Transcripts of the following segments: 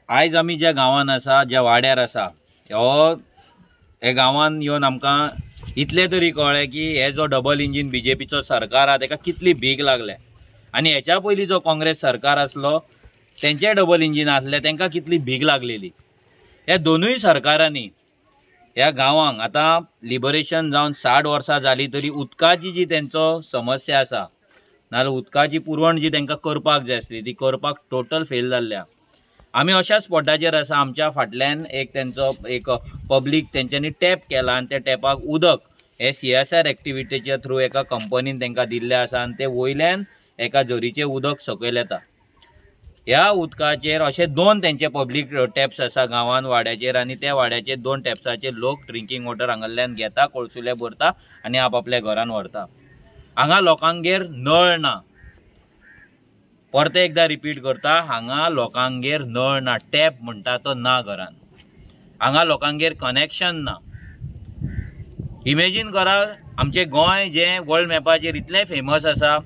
आयज आमी ज्या गांवान आसा, ज्या वाड्यार आसा, हो हे गांवान येवन आमकां इतलें तरी कळ्ळें की हे जो डबल इंजीन बीजेपीचो सरकार आहा तेका कितली भीक लागल्या आनी हेच्या पयलीं जो काँग्रेस सरकार आसलो तेंचे डबल इंजीन आसले तेंकां कितली भीक लागलेली. ह्या दोनूय सरकारांनी ह्या गांवांक आतां लिबरेशन जावन 60 वर्सां जाली तरी उदकाची जी तेंचो समस्या आसा नाजाल्यार उदकाची पुरवण जी तेंकां करपाक जाय आसली ती करपाक टोटल फेल जाल्ल्या. आमी अशा स्पॉटाचेर आसा, आमच्या फाटल्यान एक तेंचो एक पब्लीक तेंच्यांनी टॅप केला आनी त्या टॅपाक उदक हे CSR एक्टिविटीच्या थ्रू एका कंपनीन तेंकां दिल्लें आसा आनी ते वयल्यान एका झरीचें उदक सकयल येता. ह्या उदकाचेर अशे दोन तेंचे पब्लीक टॅप्स आसा गांवान वाड्याचेर आनी त्या वाड्याचेर दोन टॅप्साचेर लोक ड्रिंकींग वॉटर हांगासरल्यान घेता, कोळसुले भरता आनी आपआपल्या घरान व्हरता. हांगा लोकांगेर नळ ना, परते एकदा रिपीट करता, हांगा लोकांगेर नळ ना, टॅप म्हणटा तो ना घरान, हांगा लोकांगेर कनेक्शन ना. इमेजीन करा आमचें गोंय जें वर्ल्ड मॅपाचेर इतलें फेमस आसा,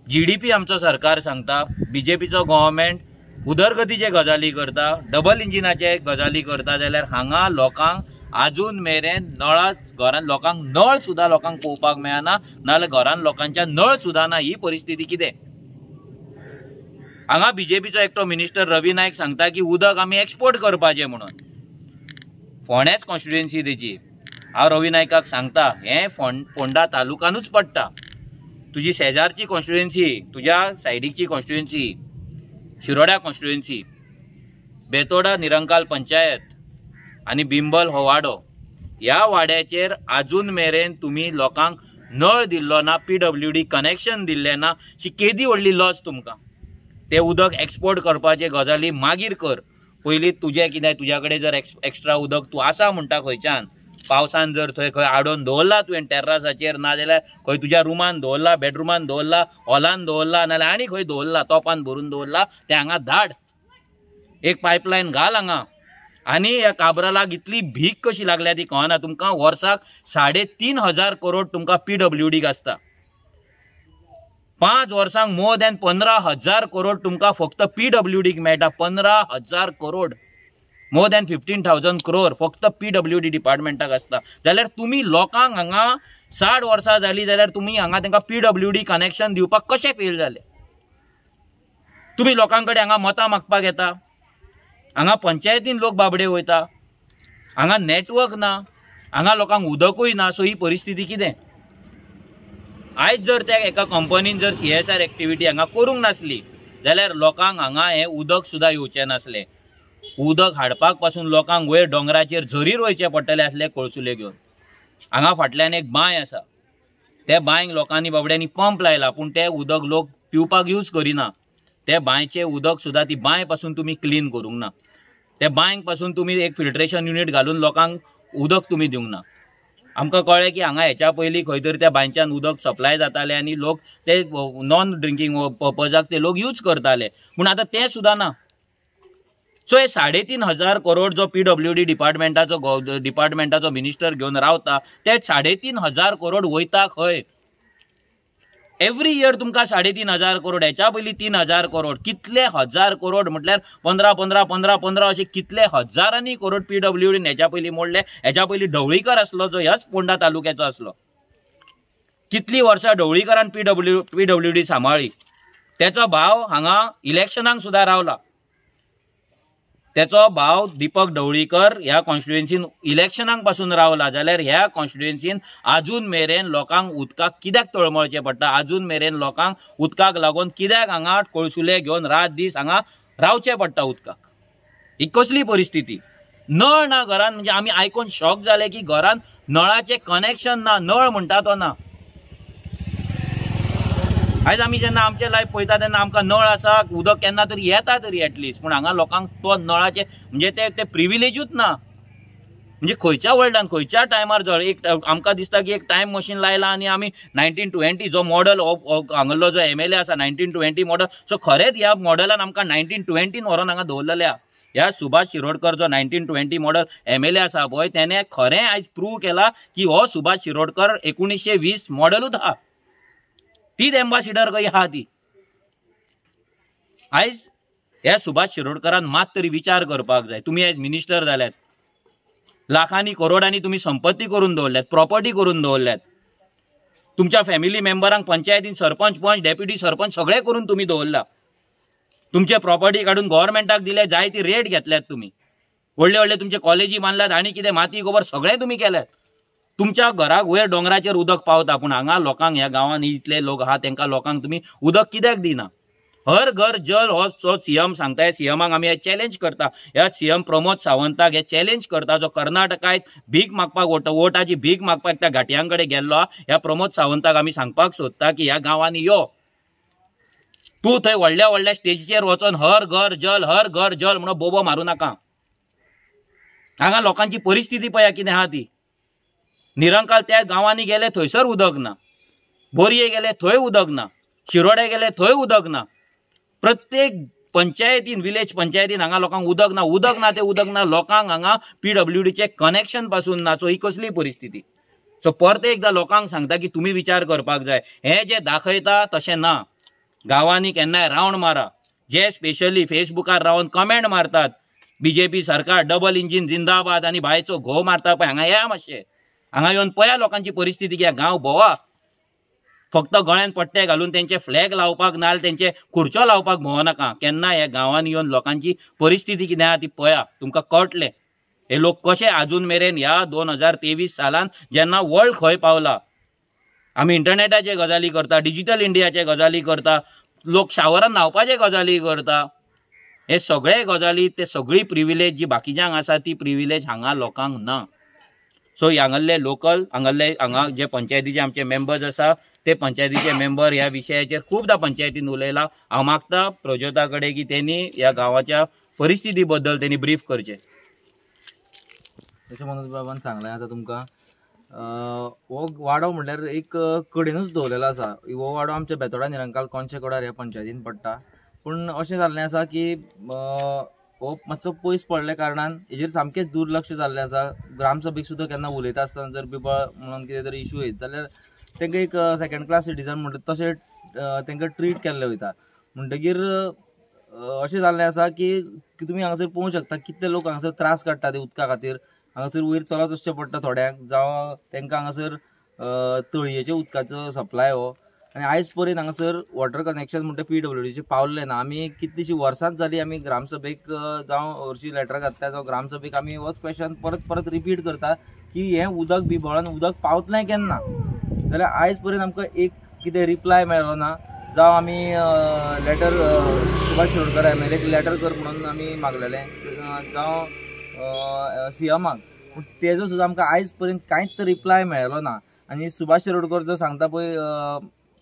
GDP आमचो सरकार सांगता, बीजेपीचो गव्हर्मेंट उदरगतीचे गजाली करता, डबल इंजिनाचे गजाली करता, जाल्यार हांगा लोकांक आजून मेरेन नळा घरान लोकांक नळ सुद्दां लोकांक पळोवपाक मेळना, नाजाल्यार घरान लोकांच्या नळ सुद्दां ना. ही परिस्थिती कितें? हांगा बीजेपीचो एकटो मिनिस्टर रवी नायक सांगता की उदक आमी एक्सपोर्ट करपाचें म्हणून. फोंड्याच कॉन्स्टिट्युएन्सी तेची. हांव रवी नायकाक सांगता हें फोंडा तालुकानूच पडटा, तुजी शेजारची कॉन्स्टिट्युएन्सी, तुज्या सायडीची कॉन्स्टिट्युएन्सी, शिरोड्या कॉन्स्टिट्युएन्सी, बेतोडा निरंकाल पंचायत आनी बिंबल हो वाडो, ह्या वाड्याचेर आजून मेरेन तुमी लोकांक नळ दिल्लो ना, PWD connection दिल्लें ना. शी केदी व्हडली लॉस तुमकां. ते उदक एक्सपोर्ट करपाचे गजाली मागीर कर, पयलीं तुजें कितें तुज्या कडेन जर एक्स्ट्रा उदक तूं आसा म्हणटा खंयच्यान पावसान जर थंय खंय आडोवन दवरला तुवें टेर्रासाचेर, ना जाल्यार खंय तुज्या रुमान दवरला, बेडरुमान दवरला, हॉलान दवरला, नाजाल्यार आनी खंय दवरला, तोपान भरून दवरला, तें हांगा धाड, एक पायपलायन घाल हांगा. आनी ह्या काब्रालाक इतली भीक कशी लागल्या ती कळना तुमकां. वर्साक 3,500 करोड तुमकां PWDक आसता, 5 वर्सांक मोर दॅन 15,000 करोड तुमकां फक्त PWDक मेळटा. 15,000 करोड, मोर दॅन 15,000 करोड फक्त PWD डिपार्टमेंटाक आसता. जाल्यार तुमी लोकांक हांगा 60 वर्सां जाली जाल्यार तुमी हांगा तांकां PWD connection दिवपाक कशें फेल जाले? तुमी लोकां कडेन हांगा मतां मागपाक येता, हांगा पंचायतीन लोक बाबडे वयता, हांगा नेटवर्क ना, हांगा लोकांक उदकूय ना. सो ही परिस्थिती कितें? आयज जर त्या एका कंपनीन जर CSR activity हांगा करूंक नासली जाल्यार लोकांक हांगा हें उदक सुद्दां येवचें नासलें. उदक हाडपाक पासून लोकांक वयर दोंगराचेर झरीर वयचें पडटलें आसलें कोळसुले घेवन. हांगा फाटल्यान एक बांय आसा, त्या बांयक लोकांनी बाबड्यांनी पंप लायला, पूण तें उदक लोक पिवपाक यूज करिना. ते बांयचें उदक सुद्दां ती बांय पासून तुमी क्लीन करूंक ना, त्या बांयक पासून तुमी एक फिल्ट्रेशन युनीट घालून लोकांक उदक तुमी दिवंक ना. आमकां कळ्ळें की हांगा हेच्या पयलीं खंय तरी त्या बांयच्यान उदक सप्लाय जातालें आनी लोक ते नॉन ड्रिंकींग पर्पजाक ते लोक यूज करताले, पूण आतां तें सुद्दां ना. सो हे 3,500 करोड जो PWD डिपार्टमेंटाचो मिनिस्टर घेवन रावता ते 3,500 करोड वयता खंय? एवरी इयर तुमकां 3,500 करोड, हेच्या पयलीं 3,000 करोड, कितले हजार करोड म्हटल्यार 15 15 15 15 अशे कितले हजारांनी करोड PWD हेच्या पयलीं मोडले. हेच्या पयलीं ढवळीकर आसलो जो ह्याच फोंडा तालुक्याचो आसलो, कितलीं वर्सां ढवळीकरान PWD सांबाळ्ळी. तेचो भाव हांगा इलेक्शनाक सुद्दां रावला, तेचो भाव दीपक ढवळीकर ह्या कॉन्स्टिट्युएन्सीन इलेक्शनाक पासून रावला. जाल्यार ह्या कॉन्स्टिट्युएन्सीन आजून मेरेन लोकांक उदकाक कित्याक तळमळचें पडटा? आजून मेरेन लोकांक उदकाक लागून कित्याक हांगा कोळसुले घेवन रात दीस हांगा रावचें पडटा उदकाक? ही कसली परिस्थिती? नळ ना घरान, म्हणजे आमी आयकून शॉक जाले की घरान नळाचें कनेक्शन ना, नळ म्हणटा तो ना. आयज आमी जेन्ना आमचें लायफ पळयता तेन्ना आमकां नळ आसा, उदक केन्ना तरी येता तरी एटलिस्ट, पूण हांगा लोकांक तो नळाचें म्हणजे ते प्रिविलेजूच ना. म्हणजे खंयच्या वर्ल्डान खंयच्या टायमार जर एक आमकां दिसता की एक टायम मशीन लायला आनी आमी 1920 जो मॉडल हांगलो जो MLA आसा 1920 मॉडल, सो खरेंच ह्या मॉडलान आमकां 1920 व्हरोन हांगा दवरलेलें आहा. ह्या सुभाष शिरोडकर जो 1920 मॉडल MLA आसा पळय तेणे खरें आयज प्रूव केला की हो सुभाष शिरोडकर 1920 मॉडलूच आहा, तीच एम्बासिडर खंय आहा ती. आयज ह्या सुभाष शिरोडकरान मात तरी विचार करपाक जाय. तुमी आयज मिनिस्टर जाल्यात, लाखांनी करोडांनी तुमी संपत्ती करून दवरल्यात, प्रॉपर्टी करून दवरल्यात, तुमच्या फॅमिली मेंबरांक पंचायतीन सरपंच पंच डेप्युटी सरपंच सगळे करून तुमी दवरला. तुमचे प्रॉपर्टी काडून गव्हर्मेंटाक दिले, जाय ती रेट घेतल्यात तुमी, व्हडले व्हडले तुमचे कॉलेजी बांदल्यात आनी कितें माती गोबर सगळें तुमी केल्यात. तुमच्या घराक वयर दोंगराचेर उदक पावता, पूण हांगा लोकांक ह्या गांवांत इतले लोक आहा तेंकां लोकांक तुमी उदक कित्याक दिना? हर घर जल हो जो सीएम सांगता, सीएमाक आमी हे चॅलेंज करता, ह्या सीएम प्रमोद सावंताक हे चॅलेंज करता, जो कर्नाटकाक भीक मागपाक वोटाची भीक मागपाक त्या घाटयां कडेन गेल्लो, ह्या प्रमोद सावंताक आमी सांगपाक सोदता की ह्या गांवांनी यो, तूं थंय व्हडल्या व्हडल्या स्टेजीचेर वचोन हर घर जल हर घर जल म्हणून बोबो मारूं नाका. हांगा लोकांची परिस्थिती पळया कितें आहा ती. निरंकाल त्या गांवांनी गेले थंयसर उदक ना, बोरये गेले थंय उदक ना, शिरोडे गेले थंय उदक ना, प्रत्येक पंचायतीन विलेज पंचायतीन हांगा लोकांक उदक ना, उदक ना तें उदक ना, लोकांक हांगा PWDचें कनेक्शन पासून ना. सो ही कसली परिस्थिती? सो परते एकदां लोकांक सांगता की तुमी विचार करपाक जाय, हें जें दाखयता तशें ना. गांवांनी केन्नाय रावंड मारा, जे स्पेशली फेसबुकार रावन कमेंट मारतात बीजेपी सरकार डबल इंजीन जिंदाबाद आनी बायचो घोव मारता पळय, हांगा या मातशें, हांगा येवन पळया लोकांची परिस्थिती कित्याक गांव भोवा, फक्त गळ्यान पट्टे घालून तेंचे फ्लॅग लावपाक ना तेंचे खुर्च्यो लावपाक भोंवनाका. केन्ना ह्या गांवांनी येवन लोकांची परिस्थिती कितें आहा ती पळया, तुमकां कळटलें हे लोक कशे आजून मेरेन ह्या 2023 सालान जेन्ना वर्ल्ड खंय पावला, आमी इंटरनेटाचे गजाली करता, डिजिटल इंडियाचे गजाली करता, लोक शावरान न्हांवपाचे गजाली करता, हे सगळे गजाली ते सगळी प्रिविलेज जी बाकीच्यांक आसा ती प्रिविलेज हांगा लोकांक ना. सो हांगासरले लोकल हांगासरले हांगा जे पंचायतीचे आमचे मेंबर्स आसा ते पंचायतीचे मेंबर ह्या विशयाचेर खूबदां पंचायतीन उलयला. हांव मागता प्रज्योता कडेन की तेणी ह्या गांवाच्या परिस्थिती बद्दल तेणी ब्रीफ करचें. तशें मनोज बाबान सांगलें आतां तुमकां हो वाडो म्हणल्यार एक कडेनूच दवरलेलो आसा. हो वाडो आमच्या बेतोडा निरंकाल कोनशे कोडार ह्या पंचायतीन पडटा, पूण अशें जाल्लें आसा की हो मातसो पयस पडल्या कारणान हेजेर सामकेंच दुर्लक्ष जाल्लें आसा. ग्रामसभेक सुद्दां केन्ना उलयता आसतना जर बिबळ म्हणून कितें तरी इशू येत जाल्यार तांकां एक सेकंड क्लास सिटीजन म्हणटा तशें तांकां ट्रीट केल्लें वयता. म्हणटगीर अशें जाल्लें आसा की तुमी हांगासर पळोवंक शकता कितले लोक हांगासर त्रास काडटा ते उदका खातीर. हांगासर वयर चलत वचचें पडटा थोड्यांक, जावं तांकां हांगासर तळयेच्या उदकाचो सप्लाय हो. आनी आयज पर्यंत हांगासर वॉटर कनेक्शन म्हणटा PWDचें पावल्लें ना. आमी कितलींशीं वर्सांच जालीं आमी ग्रामसभेक जावं हरशीं लेटर घातल्या जावं ग्रामसभेक आमी होच क्वेश्चन परत परत रिपीट करता की हें उदक बिबळान उदक पावतलें केन्ना, जाल्यार आयज पर्यंत आमकां एक कितें रिप्लाय मेळ्ळो ना. जावं आमी letter Subhash Shirodkar MLA letter कर म्हणून आमी मागलेलें, जावं CMाक, पूण तेजो सुद्दां आमकां आयज पर्यंत कांयच रिप्लाय मेळ्ळो ना. आनी सुभाष शिरोडकर जो सांगता पळय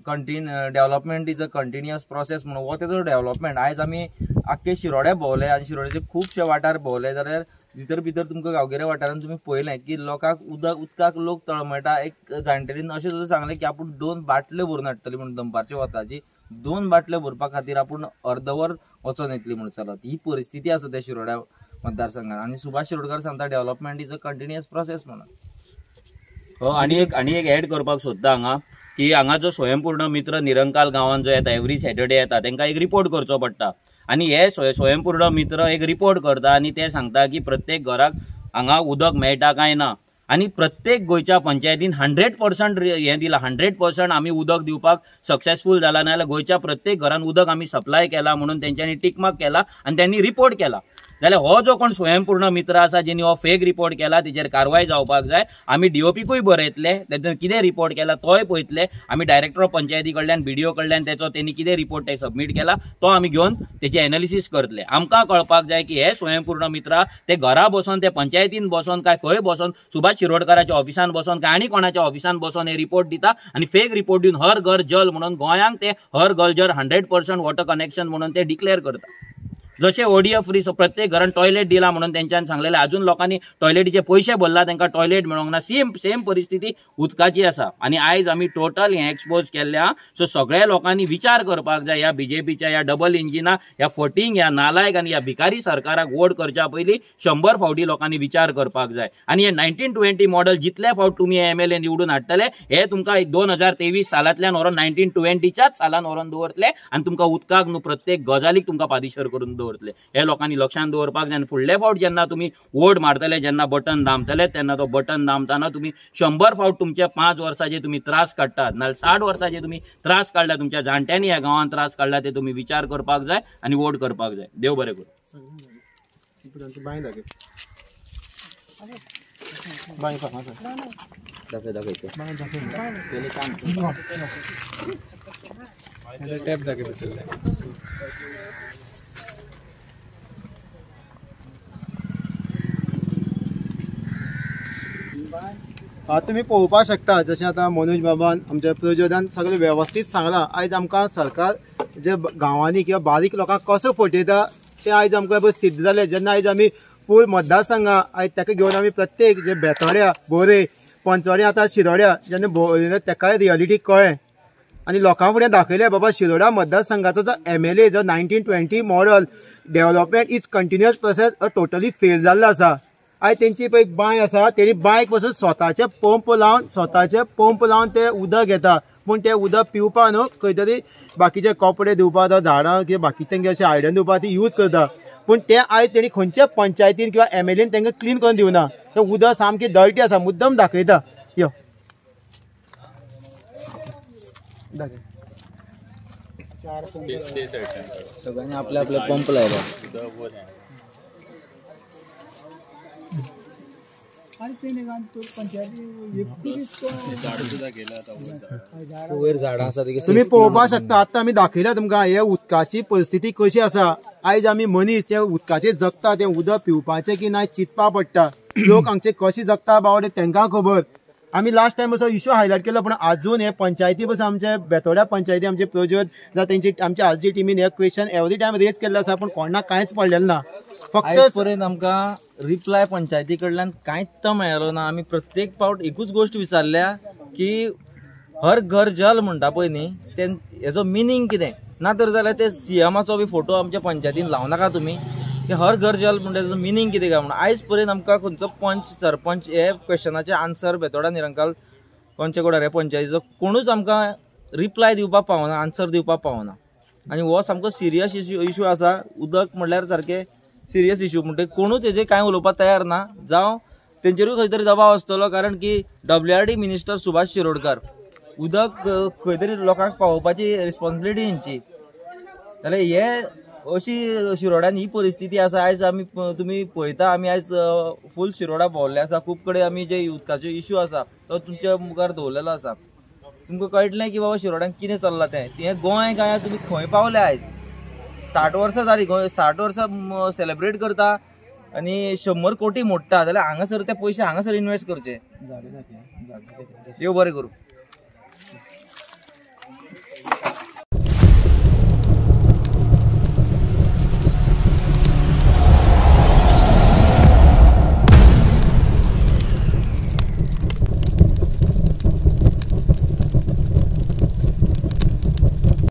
development is a continuous process म्हणून, हो तेजो डेवलपमेंट आयज आमी आख्खे शिरोड्या भोंवले आनी शिरोड्याचे खुबशे वाठार भोंवले जाल्यार भितर भितर तुमकां गांवगिऱ्या वाठारान तुमी पळयलें की लोकांक उदकाक लोक तळमळटा. एक जाणटेलीन अशें सुद्दां सांगलें की आपूण 2 बाटल्यो भरून हाडटली म्हणून, दनपारच्या वताची 2 बाटल्यो भरपा खातीर आपूण अर्दवर वचोन येतली म्हणून चलत. ही परिस्थिती आसा त्या शिरोड्या मतदारसंघात. आनी सुभाष शिरोडकर सांगता development is a continuous process म्हणून. हो, आनी एक एड करपाक सोदता हांगा की हांगा जो स्वयंपूर्ण मित्र निरंकाल गांवांत जो येता एवरी सॅटर्डे येता तांकां एक रिपोर्ट करचो पडटा आनी हे स्वयंपूर्ण मित्र एक रिपोर्ट करता आनी ते सांगता की प्रत्येक घराक हांगा उदक मेळटा काय ना. आनी प्रत्येक गोंयच्या पंचायतीन 100% हें दिलां, 100% आमी उदक दिवपाक सक्सेसफूल जाला, नाजाल्यार गोंयच्या प्रत्येक घरान उदक आमी सप्लाय केला म्हणून तेंच्यांनी टिकमार्क केला आनी त्यांनी रिपोर्ट केला. जाल्यार हो जो कोण स्वयंपूर्ण मित्र आसा जेणी हो फेक रिपोर्ट केला तेजेर कारवाय जावपाक जाय. आमी DOPकूय बरयतले, तेतून कितें रिपोर्ट केला तोय पळयतले. आमी डायरेक्टर ऑफ पंचायती कडल्यान BDO कडल्यान तेचो तेणी कितें रिपोर्ट ते सबमीट केला तो आमी घेवन तेचे एनालिसीस करतले. आमकां कळपाक जाय की हे स्वयंपूर्ण मित्र ते घरा बसोन, ते पंचायतीन बसोन काय खंय बसोन, सुभाष शिरोडकराच्या ऑफिसान बसोन काय आनी कोणाच्या ऑफिसान बसोन हे रिपोर्ट दिता आनी फेक रिपोर्ट दिवन हर घर जल म्हणून गोंयांक ते हर घर जल 100% वॉटर कनेक्शन म्हणून ते डिक्लेअर करता. जशे ओडीएफ फ्री प्रत्येक घरान टॉयलेट दिला म्हणून तेंच्यान सांगलेले, अजून लोकांनी टॉयलेटीचे पयशे भरला, तांकां टॉयलेट मेळोंक ना. सेम सेम परिस्थिती उदकाची आसा आनी आयज आमी टोटल हें एक्सपोज केल्लें आहा. सो सगळ्या लोकांनी विचार करपाक जाय, ह्या बीजेपीच्या ह्या डबल इंजिना, ह्या फटींग, ह्या नालायक आनी ह्या भिकारी सरकाराक वोट करच्या पयलीं 100 फावटी लोकांनी विचार करपाक जाय. आनी हे 1920 मॉडल जितले फावट तुमी एमएलए निवडून हाडटले, हे तुमकां 2023 सालांतल्यान व्हरोन 1920च्याच सालान व्हरोन दवरतले आनी तुमकां उदकाक न्हू प्रत्येक गजालीक तुमकां पादिशर करून दवरतले. हे लोकांनी लक्षांत दवरपाक जाय. आनी फुडले फावट जेन्ना तुमी वोट मारतले, जेन्ना बटन दामतले, तेन्ना तो बटन दामतना तुमी 100 फावट तुमचे 5 वर्साचे तुमी त्रास काडटात, नाल्यार 60 वर्साचे तुमी त्रास काडल्या, तुमच्या जाणट्यांनी ह्या गांवांत त्रास काडला, ते तुमी विचार करपाक जाय आनी वोट करपाक जाय. देव बरें करूं. तुमी पळोवपाक शकता जशें आतां मनोज बाबान आमच्या प्रजोदान सगळें वेवस्थीत सांगलां. आयज आमकां सरकार जे गांवांनी किंवा बारीक लोकांक कसो फटयता तें आयज आमकां सिद्ध जालें. जेन्ना आयज आमी फूल मतदारसंघा आयज ताका घेवन आमी प्रत्येक जे बेतोड्या, बोरे, पंचवाडी, आतां शिरोड्या जेन्ना भोंवले ताकाय रियलिटी कळ्ळें आनी लोकां फुडें दाखयलें बाबा शिरोडा मतदारसंघाचो जो एमएलए जो 1920 model development is continuous process totally fail जाल्लो आसा. आयज तेंची पळय एक बांय आसा, तेणी बांयक पसून स्वताचे पंप लावन ते उदक घेता, पूण ते उदक पिवपा न्हू खंय तरी बाकीचे कपडे धुवपा जावं झाडां किंवा बाकी तेंगे अशें आयदन धुवपा ती यूज करता, पूण ते आयज तेणी खंयच्या पंचायतीन किंवा एमएलएन तांकां क्लीन करून दिवना. तें उदक सामकें डर्टी आसा, मुद्दम दाखयता. यो सगळ्यांनी आपले आपले पंप लायले. तुम्ही पळोवपाक शकता आतां आमी दाखयला तुमकां हे उदकाची परिस्थिती कशी आसा. आयज आमी मनीस ते उदकाचेर जगता, ते उदक पिवपाचें की ना चिंतपा पडटा. लोक हांगचे कशे जगता बावडे तांकां खबर. आमी लास्ट टायम असो इशू हायलायट केलो, पूण आजून हे पंचायती पसून आमचे बेतोड्या पंचायती आमचे प्रज्योत जावं तेंची आमच्या आजची टिमीन हे क्वेश्चन एवरी टायम रेज केल्लो आसा, पूण कोणाक कांयच पडलेलें ना. फक्त पर्यंत आमकां रिप्लाय पंचायती कडल्यान कांयच मेळ्ळो ना. आमी प्रत्येक फावट एकूच गोश्ट विचारल्या की हर घर जल म्हणटा पळय न्ही, ते हेजो मिनींग कितें? ना तर जाल्यार ते सीएमाचो बी फोटो आमच्या पंचायतीन लावं नाका तुमी, की हर घर जल म्हणटा तेजो मिनींग कितें काय म्हणून. आयज पर्यंत आमकां खंयचो पंच सरपंच हे क्वेश्चनाचे आन्सर बेतोडा निरंकाल पंचकोडार हे पंचायतीचो कोणूच आमकां रिप्लाय दिवपाक पावना, आन्सर दिवपाक पावना. आनी हो सामको सिरियस इशू आसा. उदक म्हणल्यार सारकें सिरियस इशू, म्हणटकीर कोणूच हेजेर कांय उलोवपाक तयार ना, जावं तेंचेरूय खंय तरी दबाव आसतलो, कारण की WRD minister Subhash Shirodkar उदक खंय तरी लोकांक पावोवपाची रिस्पॉन्सिबिलिटी हेंची. जाल्यार हे अशी शिरोड्यान ही परिस्थिती आसा. आयज आमी तुमी पळयता आमी आयज फूल शिरोडा भोंवल्ले आसा, खूब कडेन आमी जे उदकाचो इशू आसा तो तुमच्या मुखार दवरलेलो आसा. तुमकां कळटलें की बाबा शिरोड्यान कितें चल्लां तें. हें गोंय काय तुमी खंय पावले आयज? 60 वर्सां जालीं, गोंय 60 वर्सां सेलेब्रेट करता आनी 100 कोटी मोडटा, जाल्यार हांगासर ते पयशे हांगासर इनवेस्ट करचे. देव बरें करूं.